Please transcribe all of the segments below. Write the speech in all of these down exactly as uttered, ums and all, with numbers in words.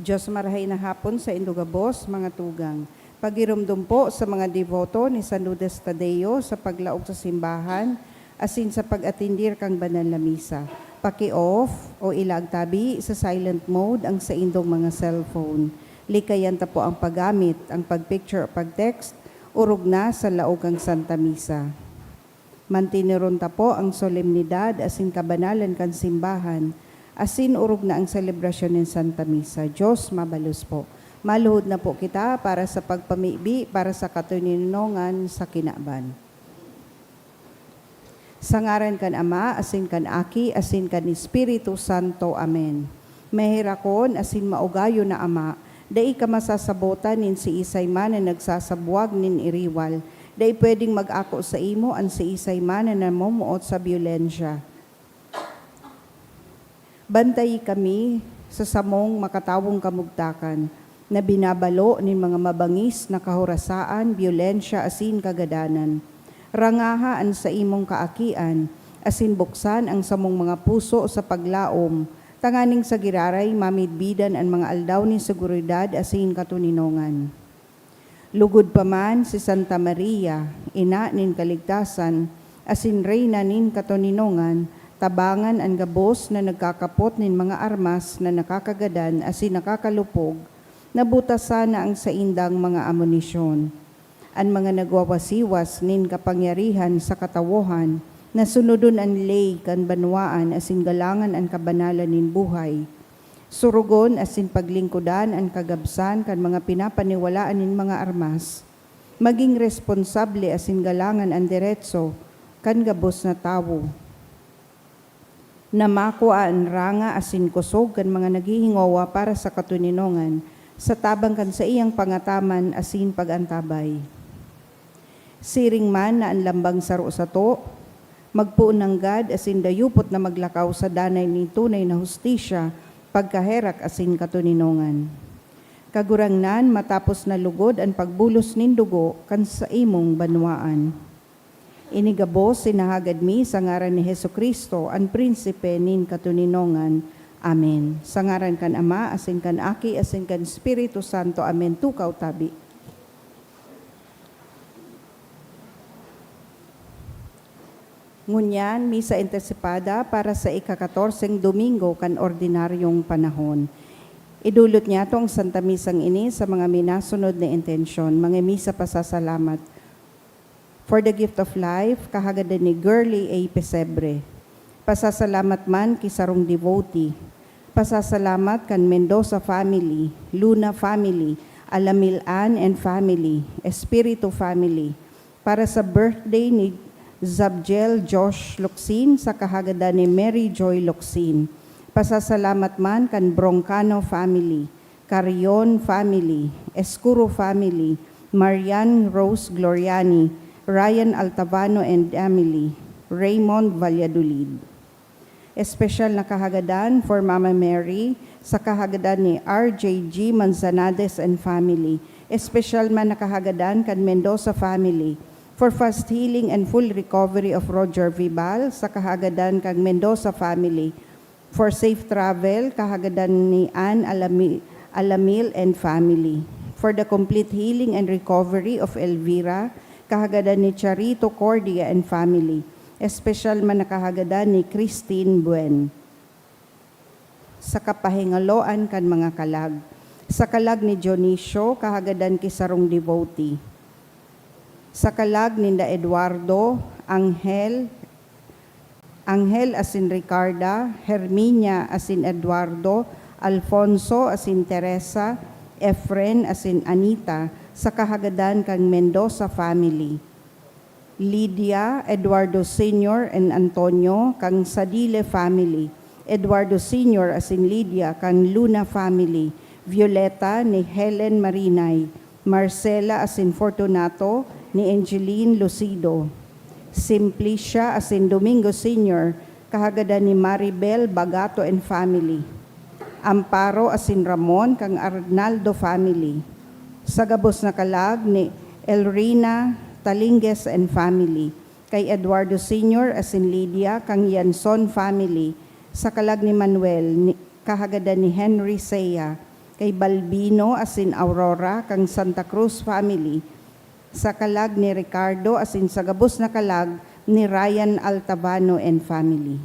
Diyos, marahay na hapon saindo gabos, mga tugang. Pagiromdom po sa mga deboto ni San Judas Tadeo sa paglaog sa simbahan asin sa pag-atendir kan banal na misa. Paki-off o ilaag tabi sa silent mode ang saindong mga cellphone. Likayan ta po ang paggamit, ang pag-picture o pag-text, orog na sa laog kan Santa Misa. Mantineron ta po ang solemnidad asin kabanalan kan simbahan, asin orog na ang selebrasyon nin Santa Misa. Diyos mabalos po. Maluhod na po kita para sa pagpamibi para sa katoninongan sa kinaban. Sa ngaran kan Ama, asin kan Aki, asin kan Espiritu Santo. Amen. Maherakon asin maugayon na Ama, dai ka masasabotan nin siisay man na nagsasabwag nin iriwal. Dai pwedeng mag-ako saimo an siisay man na namomoot sa byolensya. Bantayi kami sa samong makatawong kamugtakan na binabalo nin mga mabangis na kahorasaan, byolensya asin kagadanan. Rangaha an saimong kaakian asin buksan ang samong mga puso sa paglaom, tanganing sa giraray mamidbidan an mga aldaw nin seguridad asin katoninongan. Lugod pa man si Santa Maria, Ina nin Kaligtasan, asin Reyna nin Katoninongan, tabangan an gabos na nagkakapot nin mga armas na nakakagadan asin nakakalupog, na butasan na ang saindang mga amunisyon. An mga nagwawasiwas nin kapangyarihan sa katawohan, na sunodon an ley kan banwaan asin galangan an kabanalan nin buhay. Surugon asin paglingkodan an kagabsan kan mga pinapaniwalaan nin mga armas. Magin responsable asin galangan an deretso kan gabos na tawo. Na makua an ranga asin kosog kan mga naghihingowa para sa katoninongan, sa tabang kan saiyang pangataman asin pag-antabay. Siring man na an lambang saro sato, magpoon nanggad asin dayupot na maglakaw sa danay nin tunay na hustisya, pagkaherak asin katoninongan. Kagurangnan, matapos na lugod an pagbulos nin dugo kan saimong banwaan. Ini gabos sinahagad mi sa ngaran ni Jesu-Cristo, an Prinsipe nin katoninongan. Amen. Sa ngaran kan Ama, asin kan Aki, asin kan Espiritu Santo. Amen. Tukaw tabi. Ngunyan, misa anticipada para sa ika-katorseng Domingo kan ordinaryong panahon. Idulot niyato ang Santa Misang ini sa mga minasunod na intensyon, mga misa pasasalamat. For the gift of life, kahagadan ni Girly A. Pesebre. Pasasalamat man ki sarong devotee. Pasasalamat kan Mendoza family, Luna family, Alamil Ann and family, Espiritu family. Para sa birthday ni Zabjel Josh Locsin sa kahagadan ni Mary Joy Locsin. Pasasalamat man kan Broncano family, Carrion family, Escuro family, Marian Rose Gloriani, Ryan Altavano and Emily, Raymond Valladolid. Espesyal na kahagadan for Mama Mary sa kahagadan ni R J G Manzanades and family. Espesyal man na kahagadan kan Mendoza family for fast healing and full recovery of Roger Vibal sa kahagadan kan Mendoza family. For safe travel, kahagadan ni Ann Alami-, Alamil and family. For the complete healing and recovery of Elvira, kahagadan ni Charito Cordia and family. Espesyal man na kahagadan ni Christine Buen. Sa kapahingaloan kan mga kalag. Sa kalag ni Dionisio, kahagadan ki sarong devotee. Sa kalag ninda Eduardo, Angel, Angel asin Ricarda, Herminia asin Eduardo, Alfonso asin Teresa, Efren asin Anita, sa kahagadan kan Mendoza family. Lydia, Eduardo Senior and Antonio, kan Sadile family. Eduardo Senior asin Lydia, kan Luna family. Violeta ni Helen Marinay. Marcela asin Fortunato ni Angeline Lucido. Simplicia asin Domingo Senior, kahagadan ni Maribel Bagato and family. Amparo asin Ramon, kan Arnaldo family. Sa gabos na kalag ni Elrina Talinges and family, kay Eduardo Senior asin Lydia, kan Yanson family. Sa kalag ni Manuel, ni, kahagadan ni Henry Sea, kay Balbino asin Aurora kan Santa Cruz family, sa kalag ni Ricardo asin sa gabos na kalag ni Ryan Altavano and family.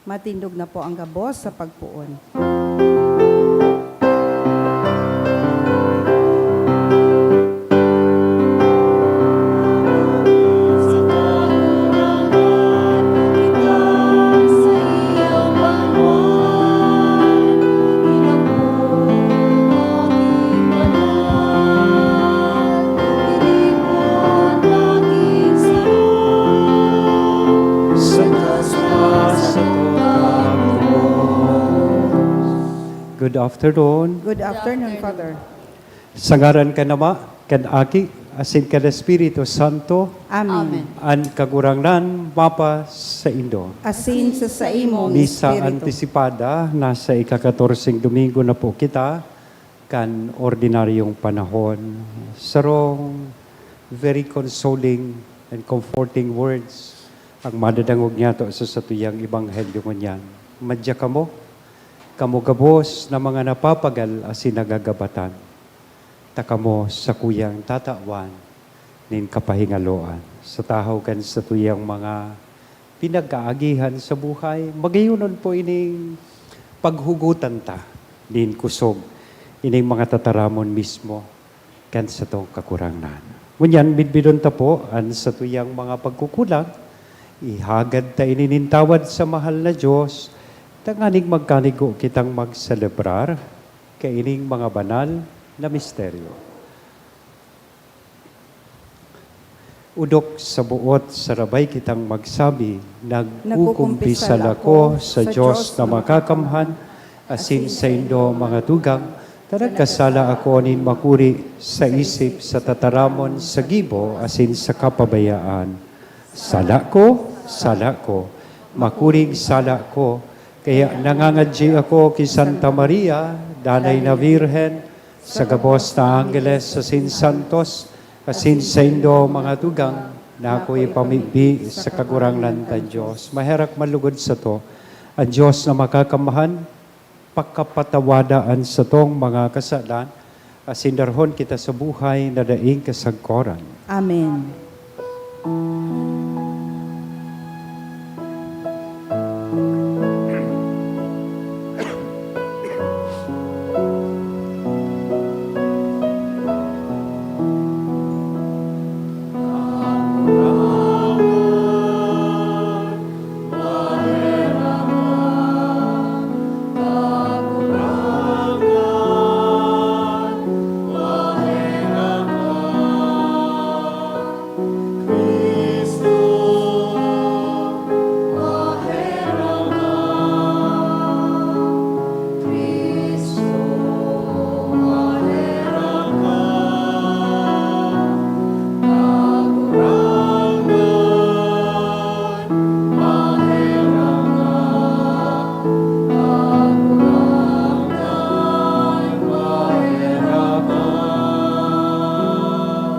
Matindog na po ang gabos sa pagpoon. Good afternoon. Good afternoon, Father. Sa ngaran kan Ama, kan Aki, asin kan Espiritu Santo. Amen. Amen. An Kagurangnan mapasaindo. Asin sa saimong Misa espiritu. Antisipada, nasa ika-katorseng Domingo na po kita kan ordinaryong panahon. Sarong very consoling and comforting words ang madadangog niyato sa satuyang ebanghelyo ngunyan. Madya kamo, kamo gabos na mga napapagal asin nagagabatan, ta kamo sakuyang tatawan nin kapahingaloan. Sa tahaw kan satuyang mga pinag-aagihan sa buhay, magayonon po ining paghugutan ta nin kusog ining mga tataramon mismo kan satong Kagurangnan. Ngunyan, bidbidon ta po an satuyang mga pagkukulang, ihagad ta ini nin tawad sa mahal na Dios, tanganing magkanigo kitang magselebrar kaining mga banal na misteryo. Odok sa boot, sarabay kitang magsabi, "Nagkukumpisal ako sa Dios na makakamhan, asin saindo, mga tugang, ta nagkasala ako nin makuri sa isip, sa tataramon, sa gibo, asin sa kapabayaan. Sala ko, sala ko, makuring sala ko. Kaya nangangadyi ako ki Santa Maria, Danay na Birhen, sa gabos na anggeles asin santos, asin saindo, mga tugang, na ako ipamibi sa Kagurangnan kan Dios." Maherak man lugod sato an Dios na makakamhan, pakapatawada an satong mga kasalan, asin darhon kita sa buhay na daing kasagkoran. Amen.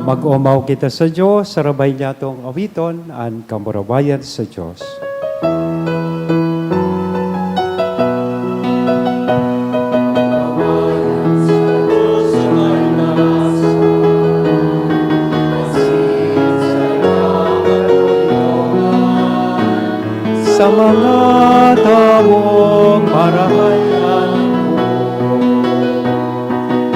Mag-omaw kita sa Dios, sarabay niyatong awiton an kamurawayan sa Dios. Sa mga tawong marahay an buhok,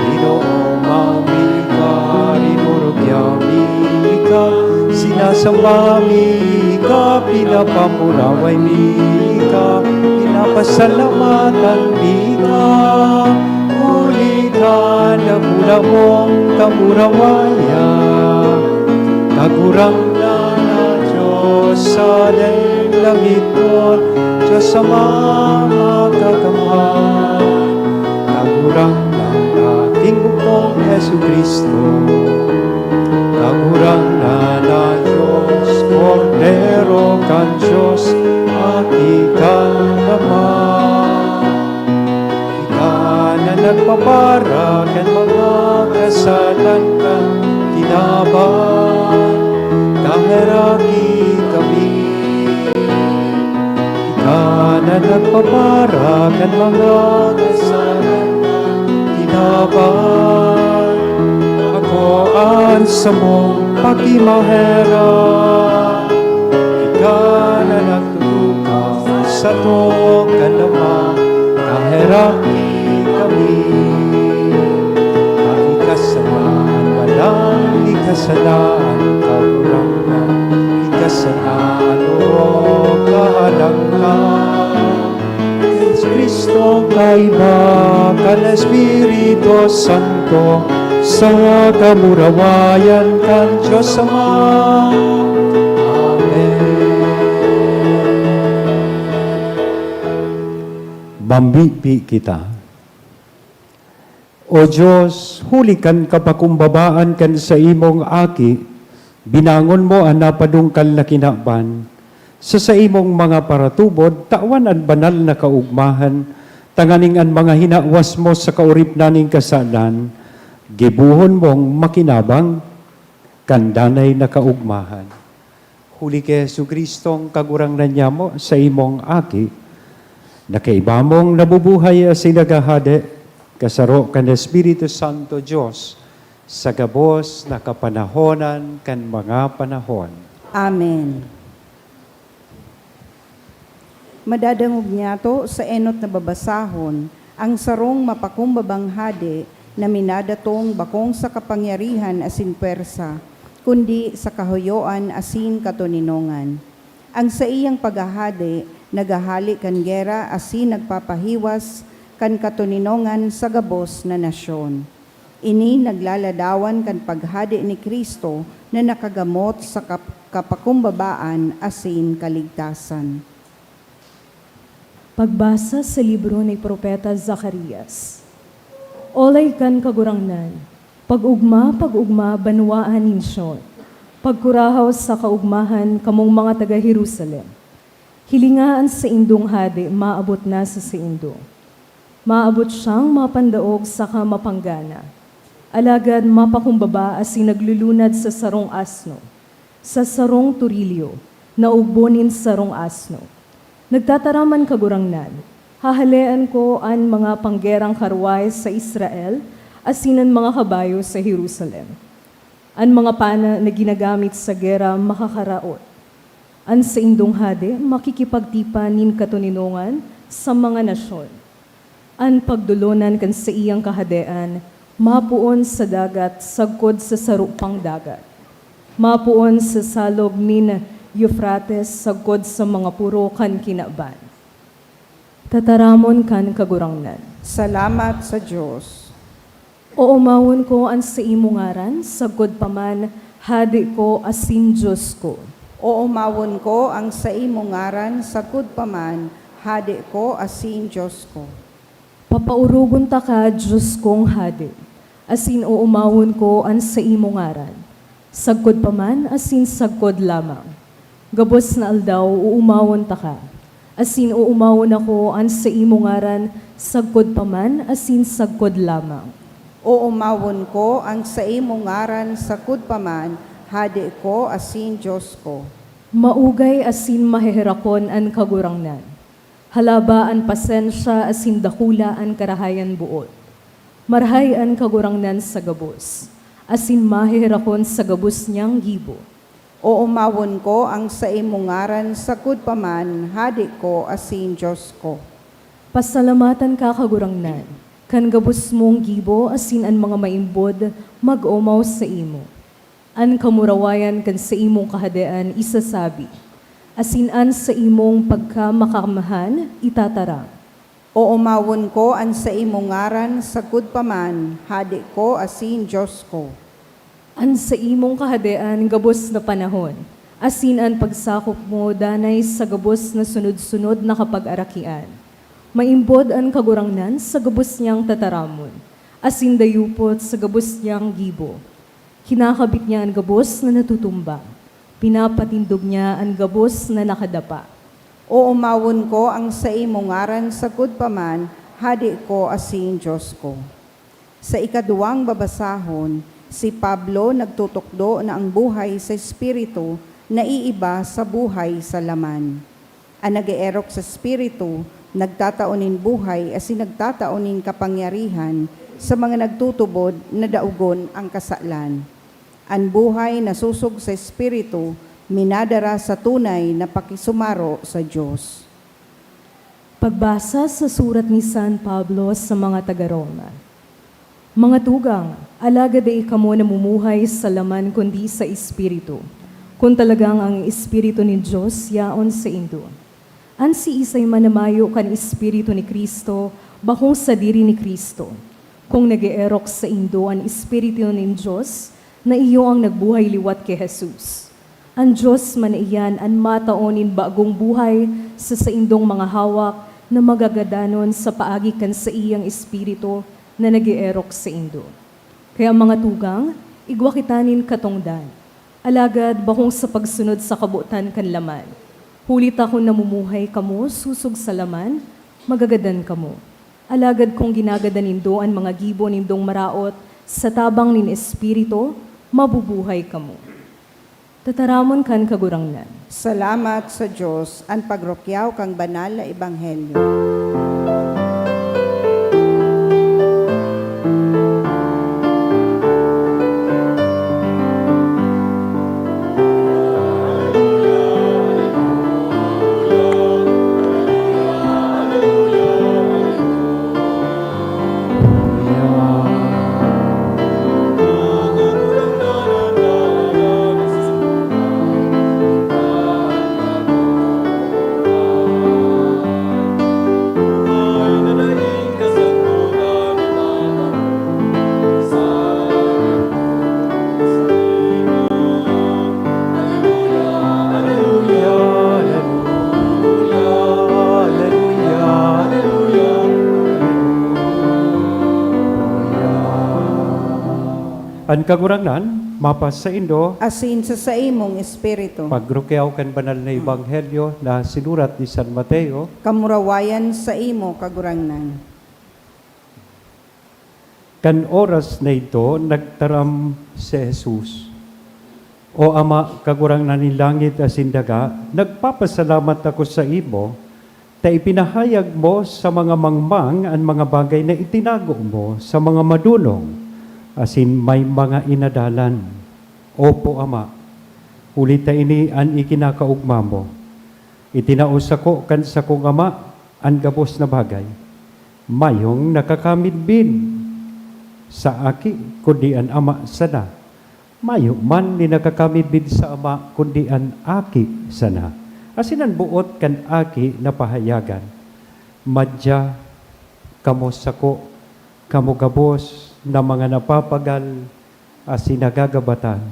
Ginoong maumi ka, rinurugya mi ka, sinasamba mi ka, pinapamuraway mi ka, pinapasalamatan mi ka, huli kan dakula mong kamurawayan. Kagurangnan na Diyos sa daing langit, Diyos sa mga kakamhan. Kagurangnan na aking bugtong Jesu-Cristo. Kagurangnan na Diyos, Kordero kan Diyos, Aki kan Ama. Ika na nagpapara kan mga kasalan kan tinaban, kaheraki kami. Ika na nagpapara kan mga kasalan kan tinaban, ako an samong pakimaherak. Ika na nagtutukaw Sato kan Ama, naheraki kami. Maika sana an banal, ika sana an Kagurangnan, ika sana an orog kahalangkahan. Jesu-Cristo, kaiba kan Espiritu Santo, sa kamurawayan kan Dios Ama. Amen. Mambibi kita. O Dios, huli kan kapakumbabaan kan saimong Aki, binangon mo an napadungkal na kinaban. Sa saimong mga paratubod, tawan an banal na kaogmahan, tanganing an mga hinawas mo sa kaoripnan nin kasalan, gibohon mong makinabang kan danay na kaogmahan. Huli ki Jesu-Cristong Kagurangnan nyamo, saimong Aki, na kaiba mong nabubuhay asin naghahade, kasaro kan Espiritu Santo, Dios, sa gabos na kapanahonan kan mga panahon. Amen. Madadangog niyato sa enot na babasahon, ang sarong mapakumbabang hade na minadatong bakong sa kapangyarihan asin pwersa, kundi sa kahoyoan asin katoninongan. Ang saiyang paghahade naghahale kan gera asin nagpapahiwas kan katoninongan sa gabos na nasyon. Ini naglaladawan kan paghade ni Cristo na nakagamot sa kap-, kapakumbabaan asin kaligtasan. Pagbasa sa libro ni Propeta Zacarias. Olay kan Kagurangnan, pag-ogma, pag-ogma, banwaan nin Sion, pagkurahaw sa kaogmahan, kamong mga taga Jerusalem. Hilinga an saindong hade, maabot na sa saindo. Maabot siyang mapandaog saka mapanggana, alagad mapakumbaba asin naglulunad sa sarong asno, sa sarong torilyo na ugbo nin sarong asno. Nagtataram an Kagurangnan, "Hahalean ko an mga panggerang karwahe sa Israel asin an mga kabayo sa Jerusalem. An mga pana na ginagamit sa gera makakaraot. An saindong hade makikipagtipan nin katoninongan sa mga nasyon. An pagdolonan kan saiyang kahadean mapoon sa dagat sagkod sa saro pang dagat, mapoon sa salog nin Eufrates sagkod sa mga poro kan kinaban." Tataramon kan Kagurangnan. Salamat sa Dios. Oomawon ko an saimo ngaran, sagkod pa man, Hade ko asin Dios ko. Oomawon ko an saimo ngaran, sagkod pa man, Hade ko asin Dios ko. Papaorogon taka, Dios kong Hade, asin oomawon ko an saimo ngaran, sagkod pa man asin sagkod lamang. Gabos na aldaw oomawon taka, asin oomawon ako an saimo ngaran sagkod pa man asin sagkod lamang. Oomawon ko an saimo ngaran sagkod pa man, Hade ko asin Dios ko. Maugay asin maheherakon an Kagurangnan. Halaba an pasensya asin dakula an karahayan boot. Marahay an Kagurangnan sa gabos, asin maheherakon sa gabos niyang gibo. Oomawon ko an saimo ngaran sagkod pa man, Hade ko asin Dios ko. Pasalamatan ka, Kagurangnan, kan gabos mong gibo asin an mga maimbod mag-omaw saimo. An kamurawayan kan saimong kahadean isasabi, asin an saimong pagkamakamhan itataram. Oomawon ko an saimong ngaran sagkod pa man, Hade ko asin Dios ko. An saimong kahadean gabos na panahon, asin an pagsakop mo danay sa gabos na sunod-sunod na kapagarakian. Maimbod an Kagurangnan sa gabos niyang tataramon, asin dayupot sa gabos niyang gibo. Kinakabit niya an gabos na natutumbang, pinapatindog niya an gabos na nakadapa. Oomawon ko an saimo ngaran sagkod pa man, Hade ko asin Dios ko. Sa ikaduwang babasahon, si Pablo nagtutukdo na ang buhay sa Espiritu naiiba sa buhay sa laman. An nag-eerok sa Espiritu nagtatao nin buhay asin nagtatao nin kapangyarihan sa mga nagtutubod na daogon an kasalan. An buhay na sosog sa Espiritu minadara sa tunay na pakisumaro sa Dios. Pagbasa sa surat ni San Pablo sa mga taga-Roma. Mga tugang, alagad dai kamo namumuhay sa laman kundi sa Espiritu, kun talagang ang Espiritu nin Dios yaon saindo. An siisay man na mayo kan Espiritu ni Cristo, bakong sadiri ni Cristo. Kung nag-eerok saindo an Espiritu nin Dios, na iyo an nagbuhay liwat ki Jesus. An Dios man iyan an matao nin bagong buhay sa saindong mga hawak na magagadanon sa paagi kan saiyang Espiritu na nag-eerok saindo. Kaya, mga tugang, igwa kita nin katongdan, alagad bakong sa pagsunod sa kabotan kan laman. Huli ta kun namumuhay kamo sosog sa laman, magagadan kamo. Alagad kun ginagadan nindo an mga gibo nindong maraot sa tabang nin Espiritu, mabubuhay kamo. Tataramon kan Kagurangnan. Salamat sa Dios, an pagrukyaw kan banal na ebanghelyo. An Kagurangnan mapasaindo. Asin sa saimong espiritu. Pagrukyaw kan banal na ebanghelyo na sinurat ni San Mateo. Kamurawayan saimo, Kagurangnan. Kan oras na idto, nagtaram si Jesus, "O Ama, Kagurangnan nin langit asin daga, nagpapasalamat ako saimo ta ipinahayag mo sa mga mangmang an mga bagay na itinago mo sa mga madonong asin may mga inadalan. Opo, Ama, huli ta ini an ikinakaogma mo. Itinao sako kan sakong Ama an gabos na bagay. Mayong nakakamidbid sa Aki, kundi an Ama sana. Mayo man nin nakakamidbid sa Ama, kundi an Aki sana, asin an boot kan Aki na pahayagan. Madya kamo sako, kamo gabos na mga napapagal asin nagagabatan,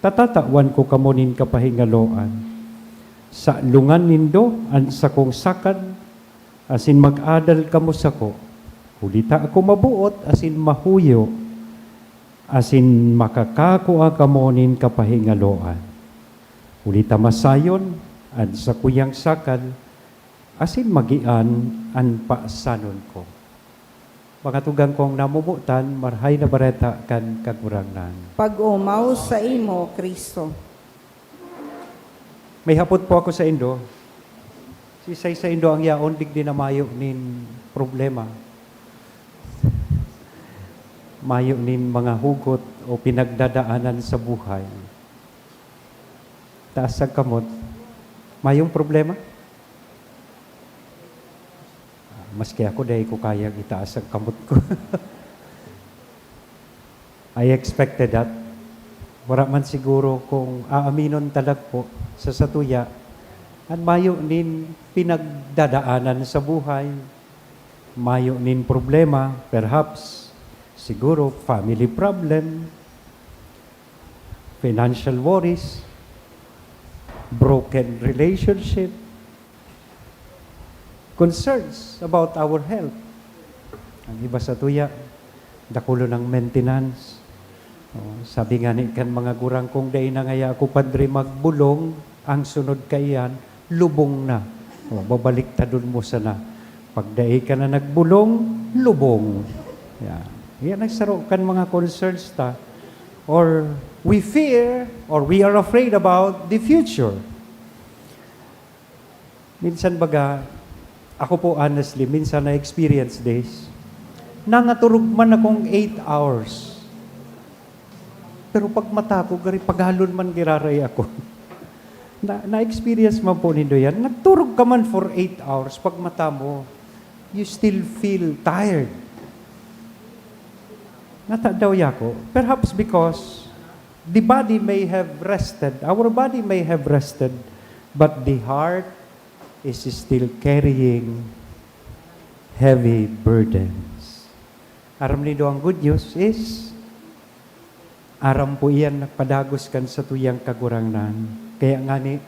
ta tatawan ko kamo nin kapahingaloan. Salongan nindo an sakong sakad asin mag-adal kamo sako, huli ta ako maboot asin mahuyo, asin makakakua kamo nin kapahingaloan. Huli ta masayon an sakuyang sakad, asin magian an pasanon ko." Mga tugang kong namomotan, Marahay na Bareta kan Kagurangnan. Pag-omaw saimo, Cristo. May hapot po ako saindo. Siisay saindo ang yaon digdi na mayo nin problema? Mayo nin mga hugot o pinagdadaanan sa buhay? Taas ang kamot. Mayong problema? Maski ako, dai ko kayang itaas ang kamot ko. I expected that. Wara man siguro kung aaminon ta lagpo sa satuya, an mayo nin pinagdadaanan sa buhay, mayo nin problema, perhaps, siguro, family problem, financial worries, broken relationship, concerns about our health. Ang iba satuya, dakulon ang maintenance. Oh, sabi ngani kan mga gurang, "Kung dai na ngaya ako, Padre, magbolong, ang sunod kaiyan, lubong na." Oh, babaliktadon mo sana. Pag dai ka na nagbolong, lubong. Yan. Yan ang saro kan mga concerns ta. Or we fear, or we are afraid about the future. Minsan baga, ako po honestly, minsan na-experience this. Nangaturog man akong eight hours. Pero pag mata ko, gari pagalon man giraray ako. Na, na-experience man po nindo yan? Nagturog ka man for eight hours, pag mata mo, you still feel tired. Nata daw yako? Perhaps because the body may have rested, our body may have rested, but the heart is still carrying heavy burdens. Aram nindo, ang good news is, aram po iyan nagpadagos kan satuyang Kagurangnan. Kaya ngani,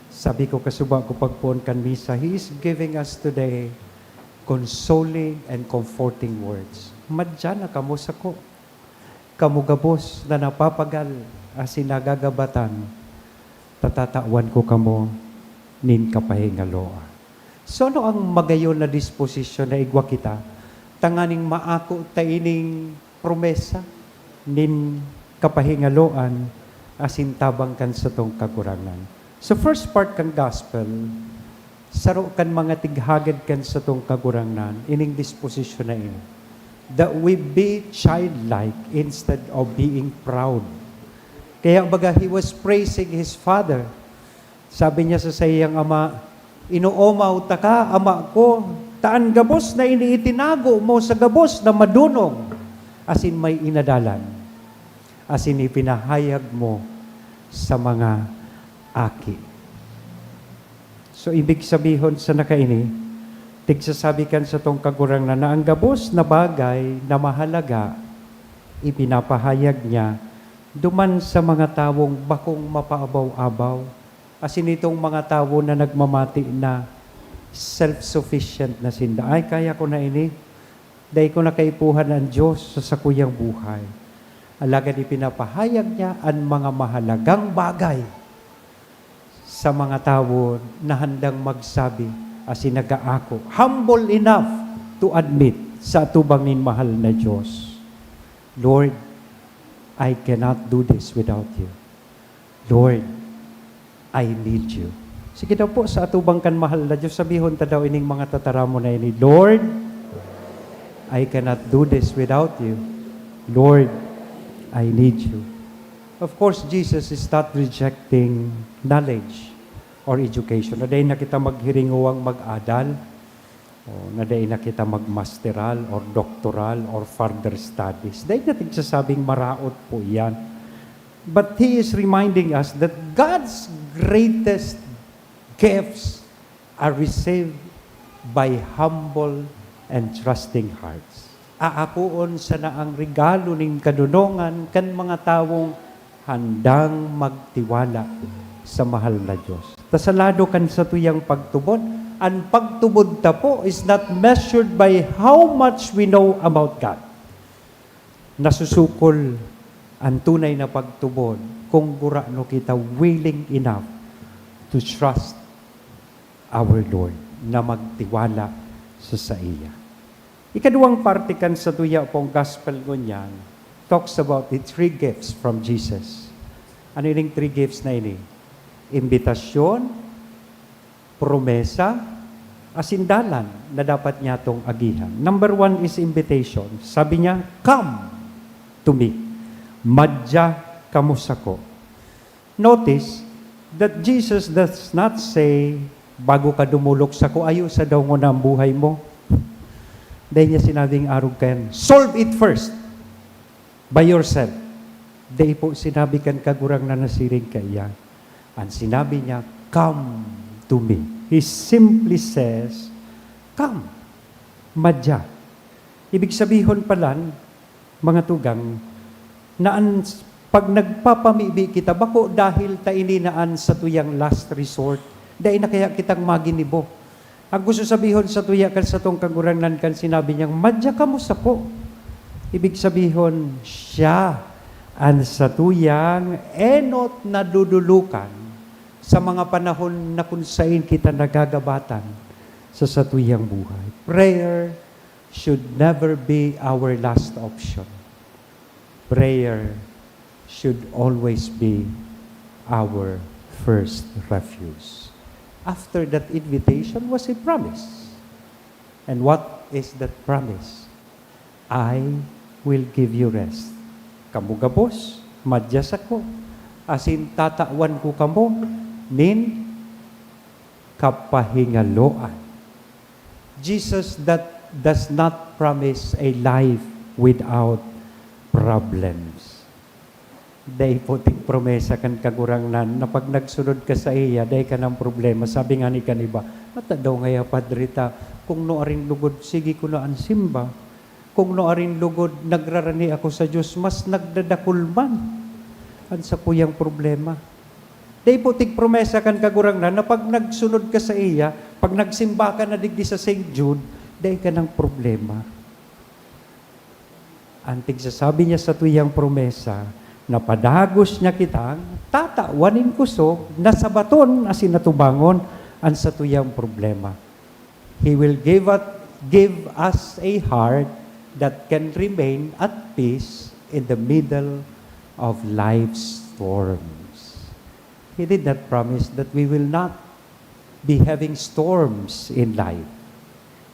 sabi ko kasuba ko pagpoon kan misa, He is giving us today consoling and comforting words. Madya na kamo sako. Kamo gabos na napapagal asin nagagabatan, tatatawan ko kamo nin kapahingaloan. So, ano ang magayon na disposisyon na igwa kita tanganing maako ta ining promesa nin kapahingaloan asin tabang kan satong Kagurangnan? So, first part kan gospel, saro kan mga tighagad kan satong Kagurangnan ining disposisyon na ini, that we be childlike instead of being proud. Kaya baga, he was praising his father. Sabi niya sa saiyang ama, "Inoomaw taka, ama ko, ta an gabos na ini itinago mo sa gabos na madonong asin may inadalan, asin ipinahayag mo sa mga aki." So, ibig sabihon sana kaini, tigsasabi kan satong Kagurangnan na ang gabos na bagay na mahalaga, ipinapahayag niya duman sa mga tawong bakong mapaabaw-abaw, asin itong mga tawo na nagmamati na self-sufficient na sinda. "Ay, kaya ko na ini. Dai ko na kaipuhan an Dios sa sakuyang buhay." Alagad ipinapahayag niya an mga mahalagang bagay sa mga tawo na handang magsabi asin nag-aako, humble enough to admit sa atubang nin mahal na Dios, "Lord, I cannot do this without you. Lord, I need you." Sige daw po, sa atubang kan mahal na Dios, sabihon ta daw ining mga tataramon na ini, "Lord, I cannot do this without you. Lord, I need you." Of course, Jesus is not rejecting knowledge or education. Na dai na kita maghiringuwang mag-adal, o na dai na kita magmasteral or doctoral or further studies. Dai na tigsasabing maraot po iyan. But he is reminding us that God's greatest gifts are received by humble and trusting hearts. Aakoon sana ang regalo nin kadonongan kan mga tawong handang magtiwala sa mahal na Dios. Ta sa lado kan satuyang pagtubod, an pagtubod ta po is not measured by how much we know about God. Nasusukol an tunay na pagtubod kung gurano kita willing enough to trust our Lord, na magtiwala sa saiya. Ikaduwang parte kan satuya pong gospel ngunyan talks about the three gifts from Jesus. Ano ining three gifts na ini? Imbitasyon, promesa, asin dalan na dapat niyatong agihan. Number one is invitation. Sabi niya, "Come to me." Madya kamo sako. Notice that Jesus does not say, "Bago ka dumolok sako, ayosa daw nguna an buhay mo." Dai niya sinabing arog kaiyan, "Solve it first by yourself." Dai po sinabi kan Kagurangnan na siring kaiyan. An sinabi niya, "Come to me." He simply says, "Come." Madya. Ibig sabihon palan, mga tugang, na an s-, pag nagpapamibi kita, bako dahil ta ini na an satuyang last resort, dai na kaya kitang maginibo. Ang gusto sabihon satuya kan satong Kagurangnan kan sinabi niyang, "Madya kamo sako." Ibig sabihon, siya an satuyang enot na dudulukan sa mga panahon na kun saen kita nagagabatan sa satuyang buhay. Prayer should never be our last option. Prayer should always be our first refuge. After that invitation was a promise. And what is that promise? "I will give you rest." Kamo gabos, madya sako, asin tatawan ko kamo nin kapahingaloan. Jesus that does not promise a life without problems. Dai puting promesa kan Kagurangnan na pag nagsunod ka saiya, dai ka nang problema. Sabi ngani kan iba, "Mata daw ngaya, Padre, ta kung nuarin lugod, sige ko na an simba. Kung nuarin lugod, nagrarani ako sa Dios, mas nagdadakul man an sakuyang problema." Dai puting promesa kan Kagurangnan na pag nagsunod ka saiya, pag nagsimba ka na digdi sa Saint Jude, dai ka nang problema. An tigsasabi niya satuyang promesa na padagos niya kitang tatawan nin kusog na sabaton asin atubangon an satuyang problema. He will give us, give us a heart that can remain at peace in the middle of life's storms. He did not promise that we will not be having storms in life.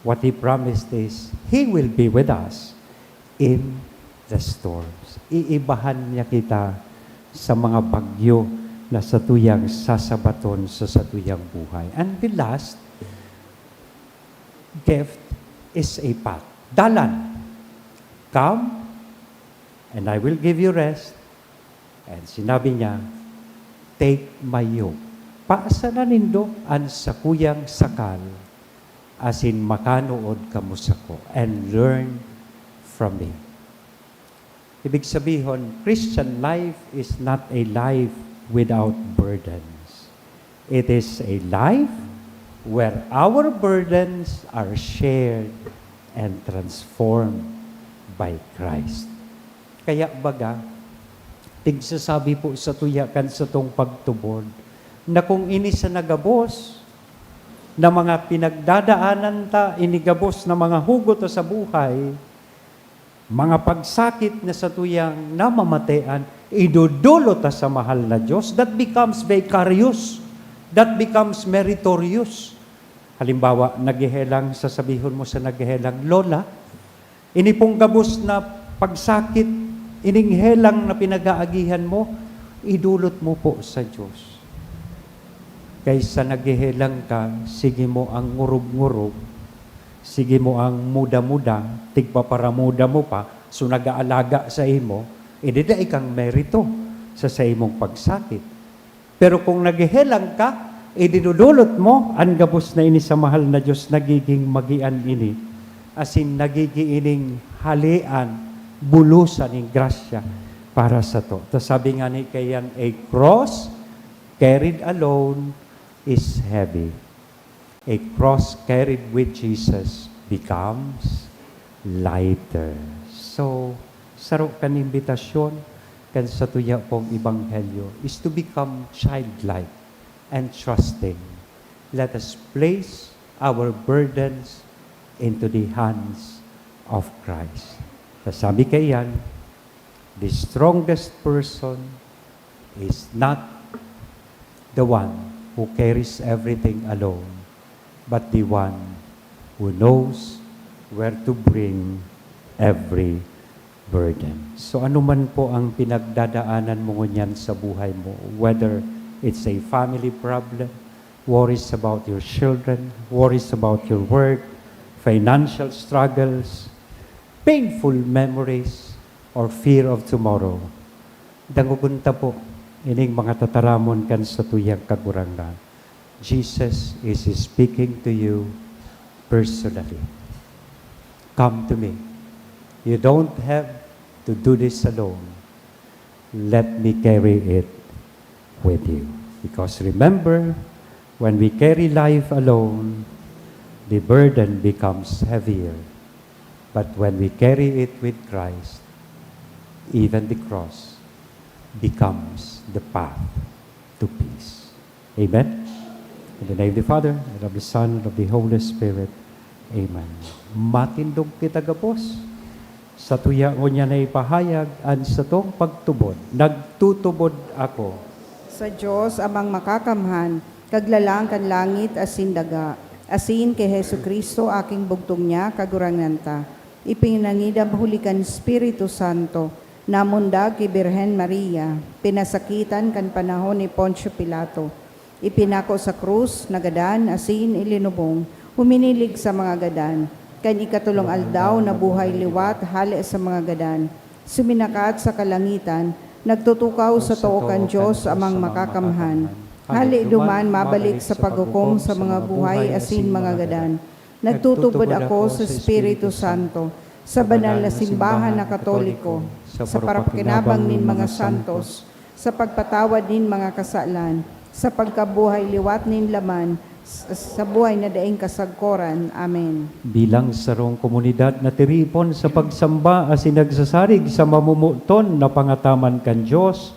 What He promised is, He will be with us in the storms. Iibahan niya kita sa mga bagyo na satuyang sasabaton sa satuyang buhay. And the last gift is a path. Dalan. "Come, and I will give you rest." And sinabi niya, "Take my yoke." Paasa na nindo an sakuyang sakal, asin makanood kamo sako, and learn from me. Ibig sabihon, Christian life is not a life without burdens. It is a life where our burdens are shared and transformed by Christ. Kaya baga, tigsasabi po satuya kan satong pagtubod, na kung ini sana gabos na mga pinagdadaanan ta, ini gabos na mga hugot ta sa buhay, mga pagsakit na satuyang namamatean, idodolot ta sa mahal na Diyos, that becomes vicarious, that becomes meritorious. Halimbawa, naghehelang, sasabihon mo sa naghehelang, "Lola, ini pong gabos na pagsakit, ining helang na pinag-aagihan mo, idolot mo po sa Diyos." Kaysa naghehelang ka, sige mo ang ngurog-ngurog, sige mo ang muda-muda, tigpaparamuda mo pa, so nag-aalaga sa imo, edi dai kang merito sa saimong pagsakit. Pero kung naghehelang ka, idinudulot mo an gabos na ini sa mahal na Diyos, nagiging magian ini, asin nagiging ining halean, bulosan nin grasya para sato. Ta sabi ngani kaiyan, "A cross carried alone is heavy." A cross carried with Jesus becomes lighter. So, saro kan imbitasyon kan satuya pong ebanghelyo is to become childlike and trusting. Let us place our burdens into the hands of Christ. Sa sabi kaiyan, the strongest person is not the one who carries everything alone, but the one who knows where to bring every burden. So, ano man po ang pinagdadaanan mo ngunyan sa buhay mo, whether it's a family problem, worries about your children, worries about your work, financial struggles, painful memories, or fear of tomorrow, dangogon ta po ining mga tataramon kan satuyang Kagurangnan. Jesus is speaking to you personally. Come to me. You don't have to do this alone. Let me carry it with you. Because remember, when we carry life alone, the burden becomes heavier. But when we carry it with Christ, even the cross becomes the path to peace. Amen? In the name of the Father, and of the Son, and of the Holy Spirit. Amen. Matindog kita gabos. Satuya ngunyan na ipahayag an satong pagtubod. Nagtutubod ako. Sa Dios, Amang Makakamhan, Kaglalang kan langit asin daga, asin ki Jesu-Cristo, aking bugtong niya, Kagurangnan ta. Ipinangidam huli kan Espiritu Santo, namundag ki Birhen Maria, pinasakitan kan panahon ni Poncio Pilato, Ipinako sa krus, nagadan, asin ilinubong, huminilig sa mga gadan. Kan ikatolong aldaw, nabuhay liwat hale sa mga gadan. Suminakat sa kalangitan, nagtutukaw sa too kan Dios Amang Makakamhan. Hale duman mabalik sa paghukom sa mga buhay asin mga gadan. Nagtutubod ako sa Espiritu Santo, sa banal na simbahan na Katoliko, sa parapakinabang nin mga santos, sa pagpatawad nin mga kasalan, sa pagkabuhay liwat nin laman, sa, sa buhay na daing kasagkoran. Amen. Bilang sarong komunidad na tiripon sa pagsamba asin nagsasarig sa mamomoton na pangataman kan Dios,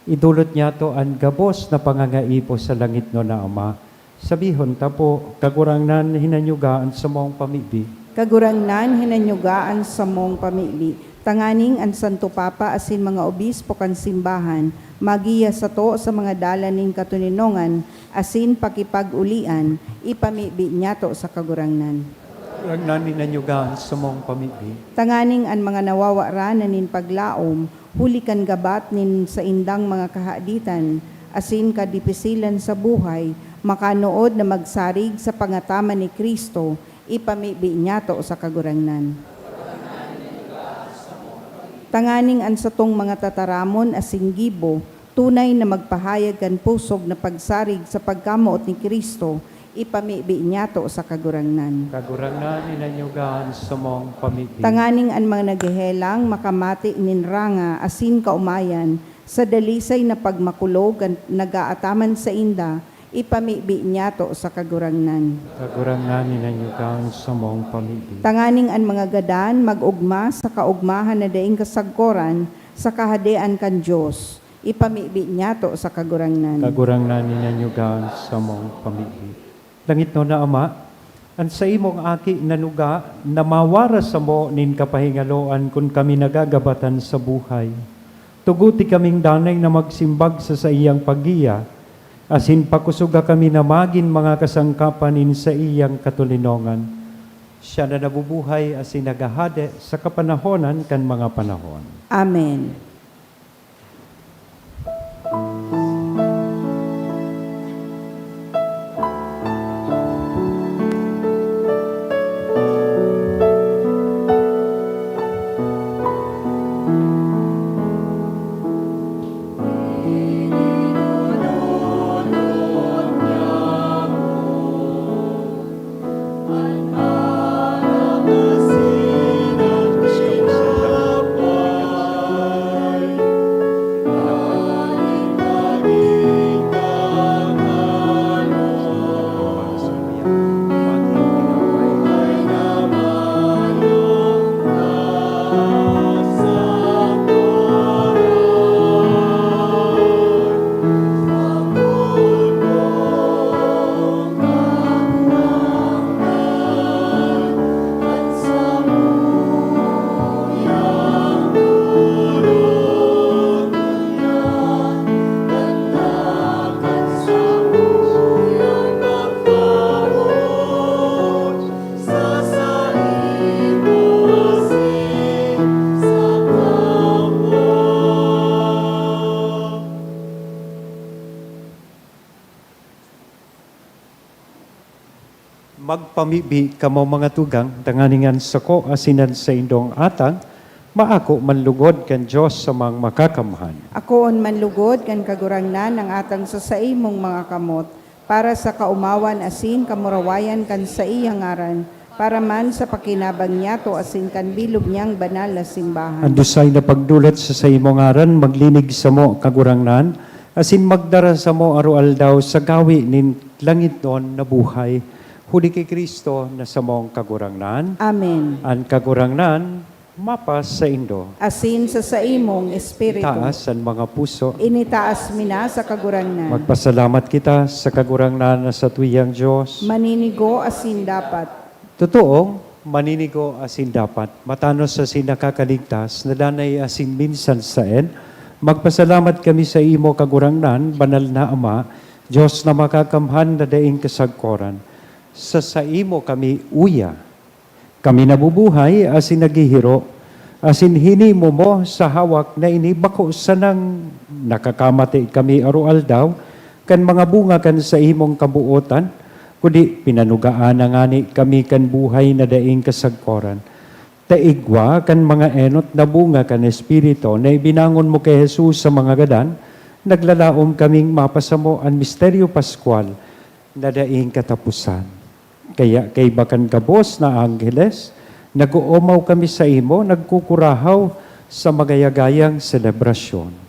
idolot niyato an gabos na pangangaipo sa langitnon na Ama. Sabihon ta po, Kagurangnan, hinanyuga an samong pamibi. Kagurangnan, hinanyuga an samong pamibi, tanganing an Santo Papa asin mga obispo kan simbahan magiya sato sa mga dalan nin katoninongan asin pakipag-olian, ipamibi niyato sa Kagurangnan. Kagurangnan, hinanyuga an samong pamibi. Tanganing an mga nawawaran na nin paglaom, huli kan gabat nin saindang mga kahaditan asin kadipisilan sa buhay, makanood na magsarig sa pangataman ni Cristo, ipamibi niyato sa Kagurangnan. Tanganing an satong mga tataramon asin gibo, tunay na magpahayag kan pusog na pagsarig sa pagkamoot ni Cristo, ipamibi niyato sa Kagurangnan. Kagurangnan, hinanyuga an samong pamibi. Tanganing an mga naghehelang makamate nin ranga asin kaomayan sa dalisay na pagmakulog kan nag-aataman sainda, ipamibi niyato sa Kagurangnan. Kagurangnan, hinanyuga an samong pamibi. Tanganing an mga gadan mag-ogma sa kaogmahan na daing kasagkoran sa Kahadean kan Dios, ipamibi niyato sa Kagurangnan. Kagurangnan, hinanyuga an samong pamibi. Langitnon na Ama, an saimong Aki nanuga na mawara samo nin kapahingaloan kun kami nagagabatan sa buhay. Tuguti kaming danay na magsimbag sa saiyang paggiya, asin pakosoga kami na magin mga kasangkapan nin saiyang katoninongan. Siya na nabubuhay asin naghahade sa kapanahonan kan mga panahon. Amen. Magpamibi kamo, mga tugang, tanganing an sako asin an saindong atang maako man lugod kan Dios Amang Makakamhan. Akoon man lugod kan Kagurangnan an atang sa saimong mga kamot, para sa kaomawan asin kamurawayan kan saiyang ngaran, para man sa pakinabang niyato asin kan bilog niyang banal na simbahan. An dusay na pagdolot sa saimong ngaran maglinig samo, Kagurangnan, asin magdara samo aroaldaw sa gawi nin langitnon na buhay, huli ki Cristo na samong Kagurangnan. Amen. An Kagurangnan mapasaindo. Asin sa saimong espiritu. Itaas an mga puso. Initaas mi na sa Kagurangnan. Magpasalamat kita sa Kagurangnan na satuyang Dios. Maninigo asin dapat. Totoong maninigo asin dapat, matanos asin nakakaligtas, na danay asin minsan saen, magpasalamat kami saimo, Kagurangnan, Banal na Ama, Dios na makakamhan na daing kasagkoran. Sa saimo kami uya, kami nabubuhay asin naghihiro, asin hinimo mo sa hawak na ini bako sanang nakakamate kami aroaldaw, kan mga bunga kan saimong kabuotan, kundi pinanugaan na ngani kami kan buhay na daing kasagkoran. Ta igwa kan mga enot na bunga kan Espiritu na ibinangon mo ki Jesus sa mga gadan, naglalaom kaming mapasamo an misteryo paskwal na daing kataposan. Kaya kaiba kan gabos na angheles, nag-oomaw kami saimo, nagkukurahaw sa magayagayang selebrasyon.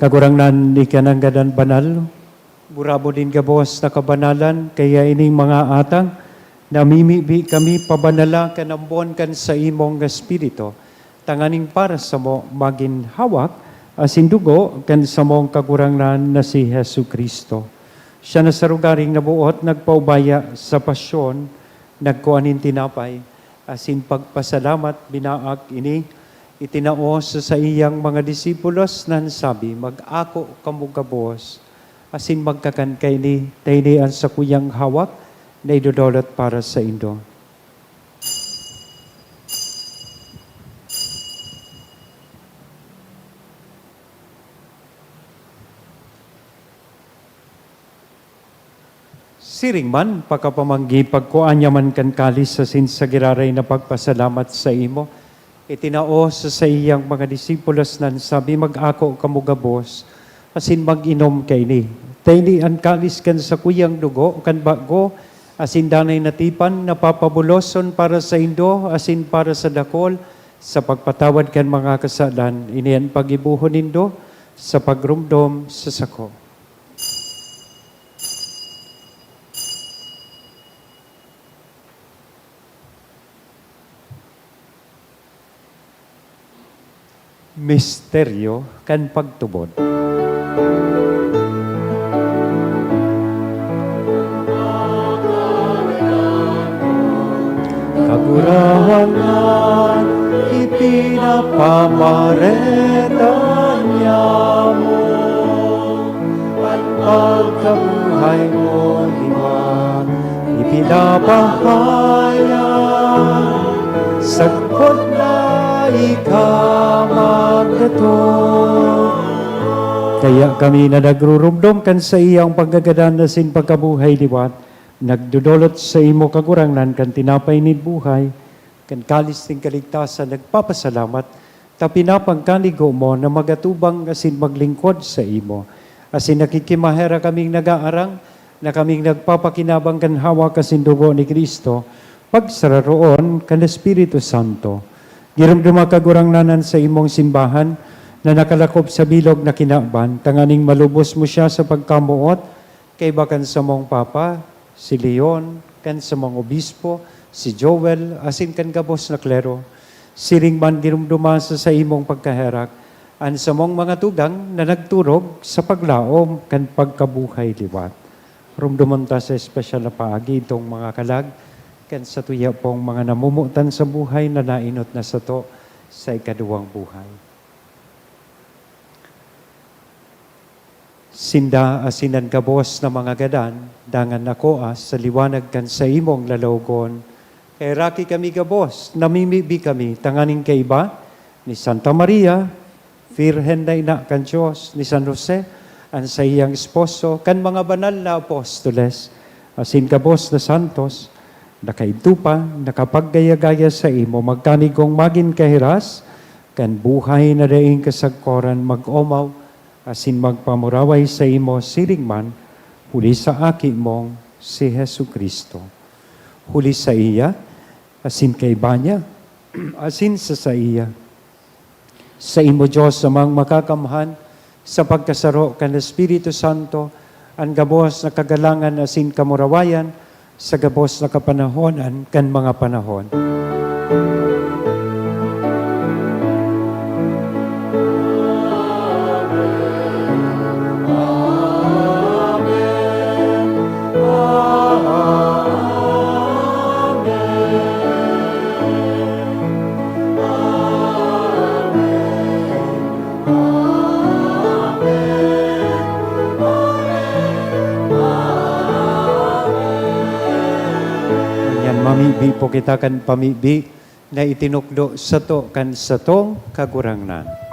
Kagurangnan, ika nanggad an banal, gurabo nin gabos na kabanalan, kaya ining mga atang, namimibi kami pabanala kan ambon kan saimong Espiritu, tanganing para samo magin hawak asin dugo kan samong Kagurangnan na si Jesu-Cristo. Siya na sa rogaring naboot nagpaubaya sa pasyon, nagkua nin tinapay, asin pagpasalamat, binaak ini, itinao sa saiyang mga disipulos na nagsabi, "Mag-ako kamo gabos, asin magkakan kaini, ta ini an sakuyang hawak na idodolot para saindo." Siring man, pakapamanggi, pagkua niya man kan kalis asin sa giraray na pagpasalamat saimo, itinao sa saiyang mga disipulos na nagsabi, "Mag-ako kamo gabos, asin mag-inom kaini. Ta ini an kalis kan sakuyang dugo kan bago asin danay na tipan na papabuloson para saindo asin para sa dakul sa pagpatawad kan mga kasalan. Ini an paggibohon nindo sa pagromdom sa sako." Misteryo kan pagtubod. Kagurangnan, ipinapamareta niamo an pagkabuhay mo liwat, ipinapahayag sagkod na ika magdatong. Kaya kami na nagruromdom kan saiyang pagkagadan asin pagkabuhay liwat, nagdodolot saimo, Kagurangnan, kan tinapay nin buhay, kan kalis nin kaligtasan, nagpapasalamat, ta pinapangkanigo mo na magatubang asin maglingkod saimo. Asin nakikimaherak kaming nagaarang na kaming nagpapakinabang kan hawak asin dugo ni Cristo, pagsararoon kan Espiritu Santo. Giromdoma, Kagurangnan, an saimong simbahan na nakalakop sa bilog na kinaban, tanganing malubos mo siya sa pagkamoot, kaiba kan samong Papa, si Leon, kan samong Obispo, si Joel, asin kan gabos na klero. Siring man, giromdoma sa saimong pagkaherak an samong mga tugang na nagturog sa paglaom kan pagkabuhay liwat. Romdomon ta sa espesyal na paagi itong mga kalag kan satuya pong mga namomotan sa buhay na nainot na sato sa ikaduwang buhay. Sinda asin an gabos na mga gadan, dangan nakoa sa liwanag kan saimong lalawogon. Kaheraki kami gabos, namimibi kami tanganing kaiba ni Santa Maria, Birhen na Ina kan Dios, ni San Jose, an saiyang esposo, kan mga banal na apostoles, asin gabos na santos, na kaidto pa nakapaggaya-gaya saimo, magkanigong magin kahiras kan buhay na daing kasagkoran, mag-omaw asin magpamuraway saimo siring man, huli sa Aki mong si Jesu-Cristo. Huli saiya, asin kaiba niya, asin sa saiya. Saimo, Dios, Amang Makakamhan, sa pagkasaro kan Espiritu Santo, an gabos na kagalangan asin kamurawayan, sa gabos na kapanahonan kan mga panahon. Ngunyan, mamibi po kita kan pamibi na itinukdo sato kan satong Kagurangnan.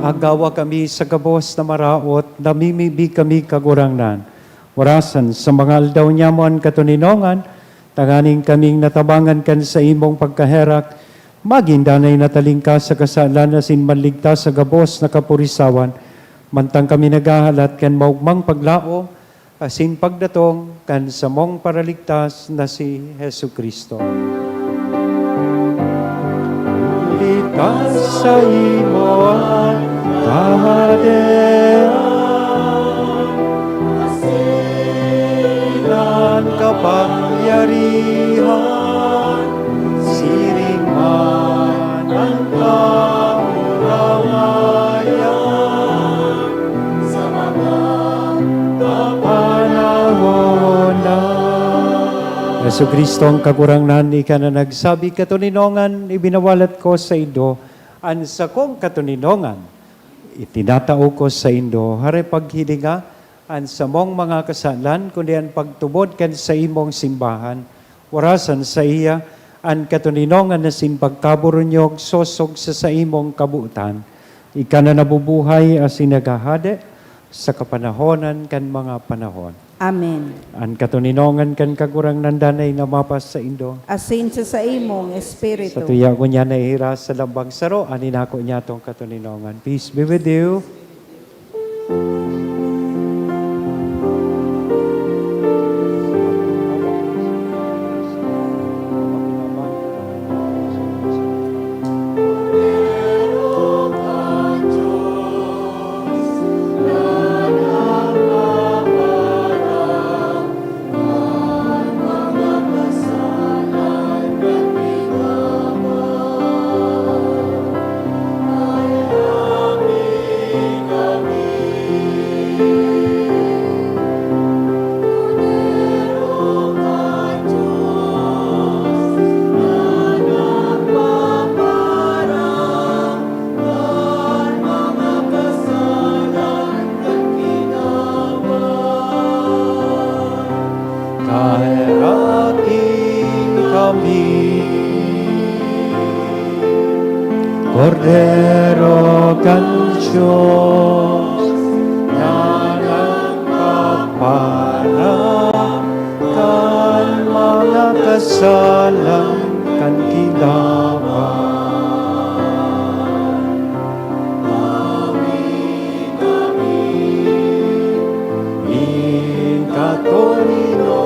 Agawa kami sa gabos na maraot, namimibi kami, Kagurangnan. Orasan sa mga aldaw niamo an katoninongan, tanganing kaming natabangan kan saimong pagkaherak, magin danay na talingkas sa kasalan asin manligtas sa gabos na kapurisawan, mantang kami naghahalat kan maogmang paglaom asin pagdatong kan samong Paraligtas na si Jesu-Cristo. Huli ta saimo an kahadean, asin an kapangyarihan, siring man an kamurawayan sa mga kapanahonan. Jesu-Cristo, an Kagurangnan, ika na nagsabi, "Katoninongan ibinawalat ko saindo, an sakong katoninongan itinatao ko saindo." Hare, paghilinga an samong mga kasalan, kundi an pagtubod kan saimong simbahan. Orasan saiya an katoninongan asin pagkaburunyog sosog sa saimong kabotan. Ika na nabubuhay asin naghahade sa kapanahonan kan mga panahon. Amen. An katoninongan kan Kagurangnan danay na mapasaindo. Asin sa saimong espiritu. Sa tuya ko niya nahihiras sa lambang saro, an inako niya tong katoninongan. Peace be with you. Kaheraki kami, Kordero kan Dios, na kasalan kan kinaban. Nin katoninongan.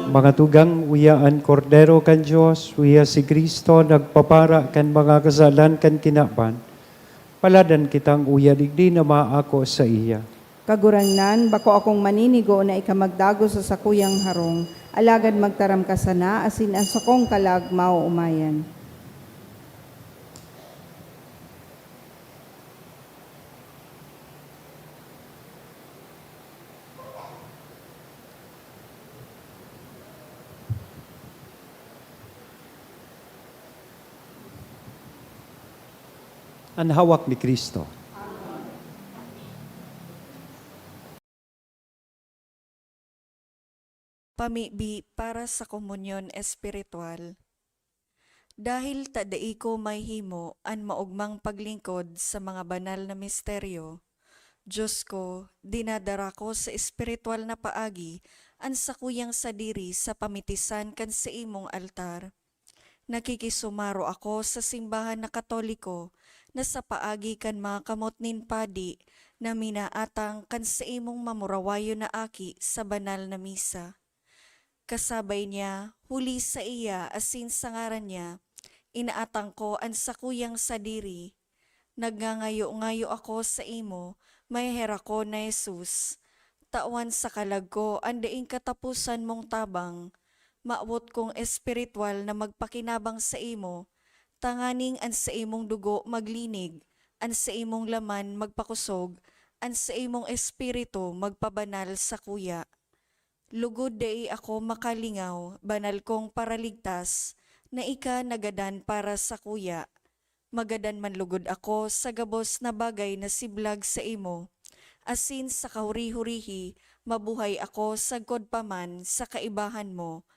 Mga tugang, uya an Kordero kan Dios, uya si Cristo nagpapara kan mga kasalan kan kinaban. Paladan kitang uya digdi na maako saiya. Kagurangnan, bako akong maninigo na ika magdagos sa sakuyang harong, alagad magtaram ka sana, asin an sakong kalag maoomayan. An hawak ni Cristo. Pamibi para sa komunyon espiritual. Dahil ta dai ko mahihimo an maogmang paglingkod sa mga banal na misteryo, Dios ko, dinadara ko sa espiritual na paagi an sakuyang sadiri sa pamitisan kan saimong altar. Nakikisumaro ako sa simbahan na Katoliko na sa paagi kan mga kamot nin padi na minaatang kan saimong mamurawayon na aki sa banal na misa. Kasabay niya, huli saiya asin sa ngaran niya, inaatang ko an sakuyang sadiri. Nagngangayo-ngayo ako saimo, maheherakon na Jesus. Tawan sa kalag ko an daing kataposan mong tabang. Mawot kong espiritual na magpakinabang saimo, tanganing an saimong dugo maglinig, an saimong laman magpakosog, an saimong espiritu magpabanal sakuya. Lugod dai ako makalingaw, banal kong Paraligtas, na ika nagadan para sakuya. Magadan man lugod ako sa gabos na bagay na siblag saimo, asin sa kahuri-hurihi mabuhay ako sagkod pa man sa kaibahan mo.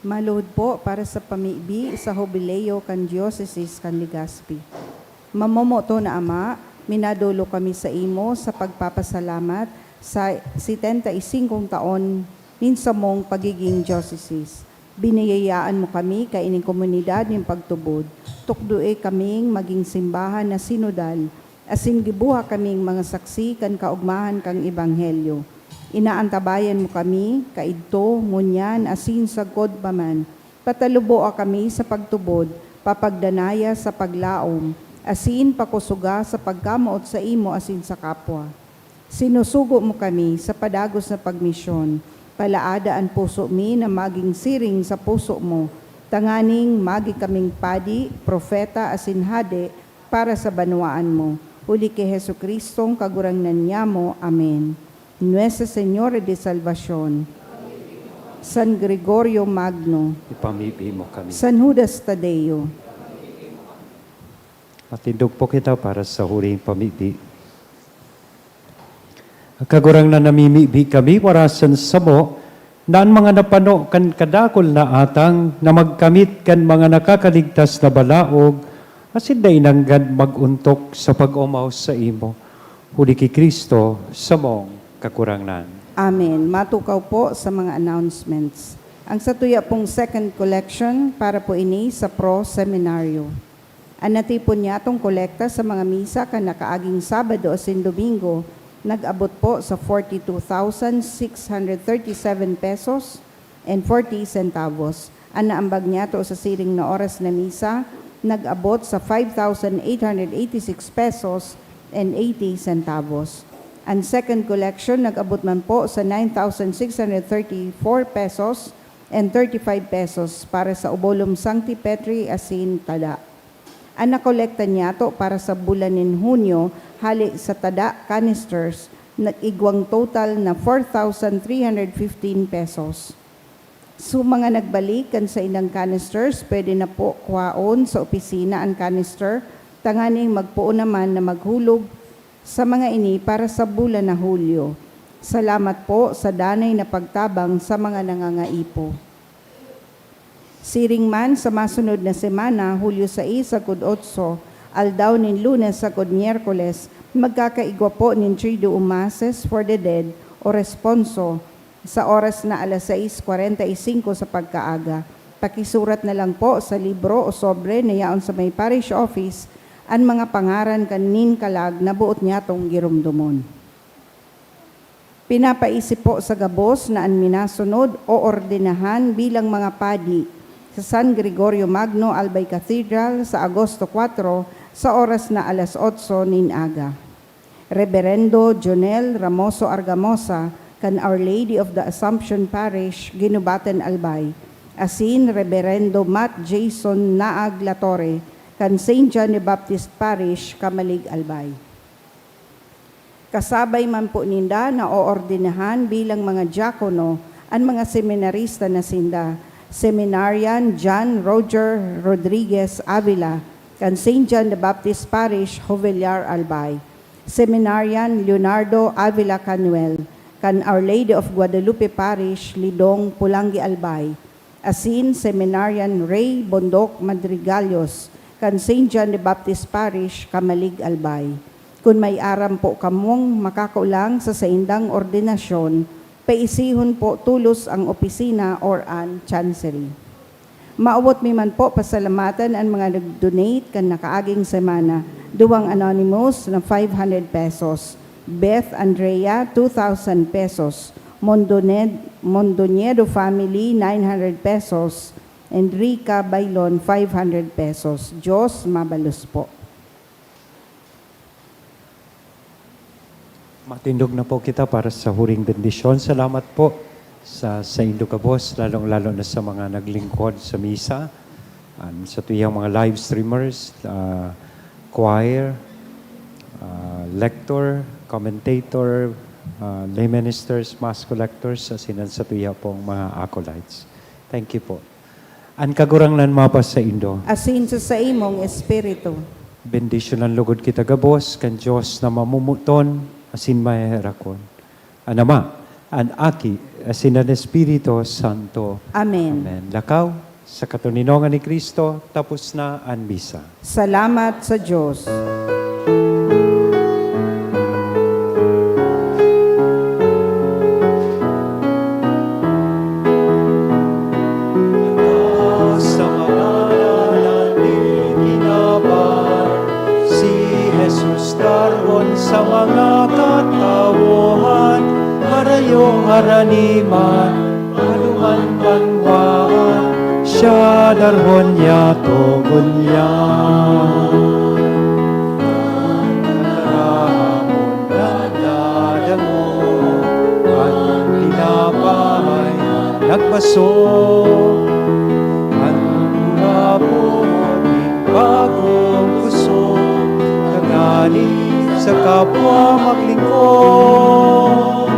Maluhod po para sa pamibi sa Hubileo kan Diyosesis kan Legazpi. Mamomoton na Ama, minadolo kami sa imo sa pagpapasalamat sa setenta y singkong taon nin samong pagiging diyosesis. Biniyayaan mo kami kaining komunidad nin pagtubod. Tukdoe kaming magin simbahan na sinodal, asin gibuha kaming mga saksi kan kaogmahan kan Ebanghelyo. Inaantabayan mo kami, kaidto, ngunyan, asin sagkod pa man. Pataluboa kami sa pagtubod, papagdanaya sa paglaom, asin pakusoga sa pagkamoot saimo asin sa kapwa. Sinusugo mo kami sa padagos na pagmisyon. Palaada an puso mi na magin siring sa puso mo, tanganing magi kaming padi, propeta, asin hade para sa banwaan mo. Huli ki Jesu-Cristong Kagurangnan nyamo. Amen. Nuestra Señora de Salvacion. San Gregorio Magno. Ipamibi mo kami. San Judas Tadeo. Matindog po kita para sa huring pamibi. Kagurangnan, namimibi kami, warasan samo, na an mga napano kan kadakul na atang na magkamit kan mga nakakaligtas na balaog, asin dai nanggad mag-ontok sa pag-omaw saimo. Huli ki Cristo, samong Kagurangnan. Amen. Matukaw po sa mga announcements. Ang satuya pong second collection para po ini sa Pro Seminario. An natipon niyatong kolekta sa mga misa kan nakaaging Sabado asin Domingo nag-abot po sa forty-two thousand six hundred thirty-seven pesos and forty centavos. An naambag niyato sa siring na oras na misa nag-abot sa five thousand eight hundred eighty-six pesos and eighty centavos. An second collection nag-abot man po sa nine thousand six hundred thirty-four pesos and thirty-five pesos para sa Obolum Sancti Petri asin tada. An nakolekta niyato para sa bulan nin Hunyo hale sa tada canisters nag-igwang total na four thousand three hundred fifteen pesos. So, mga nagbalik kan saindang canisters, pwede na po kwaon sa opisina an canister tanganing magpoon naman na maghulog sa mga ini para sa bulan na Hulyo. Salamat po sa danay na pagtabang sa mga nangangaipo. Siring man, sa masunod na semana, Hulyo sais sagkod otso, aldaw nin Lunes sagkod Miyerkules, magkakaigwa po nin Triduum Masses for the Dead o Responso sa oras na alas sais kwarenta y singko sa pagkaaga. Pakisurat na lang po sa libro o sobre na yaon sa may parish office an mga pangaran kan nin kalag na boot nyatong giromdomon. Pinapaisip po sa gabos na an minasunod o ordenahan bilang mga padi sa San Gregorio Magno Albay Cathedral sa Agosto kwatro sa oras na alas otso nin aga. Reberendo Jonel Ramoso Argamosa kan Our Lady of the Assumption Parish, Guinobatan, Albay, asin Reberendo Matt Jason Naag Latore kan Saint John the Baptist Parish, Camalig, Albay. Kasabay man po ninda na oordenahan bilang mga diakono an mga seminarista na sinda, Seminarian John Roger Rodriguez Avila, kan Saint John the Baptist Parish, Jovellar, Albay, Seminarian Leonardo Avila Canuel, kan Our Lady of Guadalupe Parish, Lidong, Polangui, Albay, asin Seminarian Ray Bondoc Madrigalios, kan Saint John the Baptist Parish, Camalig, Albay. Kun may aram po kamong makakaolang sa saindang ordinasyon, paisihon po tolos ang opisina or an chancery. Maawot mi man po pasalamatan an mga nag-donate kan nakaaging semana, duwang anonymous na five hundred pesos, Beth Andrea, two thousand pesos, Mondoned-, Mondoñedo family, nine hundred pesos, Enrica Bailon, five hundred pesos. Diyos mabalos po. Matindog na po kita para sa huring bendisyon. Salamat po sa saindo gabos, lalong-lalo na sa mga naglingkod sa misa, um, sa tuyang mga live streamers, ah, choir, ah, lector, commentator, ah, lay ministers, mass collectors, asin an sa tuya pong mga acolytes. Thank you po. An Kagurangnan mapasaindo. Asin sa saimong espiritu. Bendisyonan lugod kita gabos kan Dios na mamumuton asin maheherakon. An Ama, an Aki, asin an Espiritu Santo. Amen. Amen. Lakaw, sa katoninongan ni Cristo, tapos na an misa. Salamat sa Diyos. Sa mga dalan ni kinaban, si Jesus darhon sa mga katawohan, harayo harani man, maduman banwaan, siya darhon niya togon niya. Nagdadamo an tinapay, nagbaso an bulabon nin bagong gusto, tanganing sa kapwa maglingkod.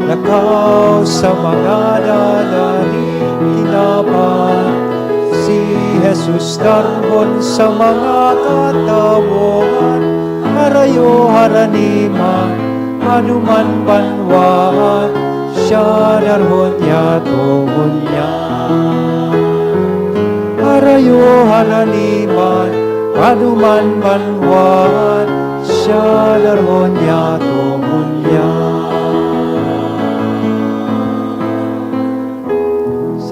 Lakaw sa mga dalan ni kinaban, si Jesus darhon sa mga katawohan, harayo harani man, maduman banwaan, siya darhon niya togon niya. Harayo harani man, maduman banwaan, siya darhon niya togon niya.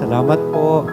Salamat po.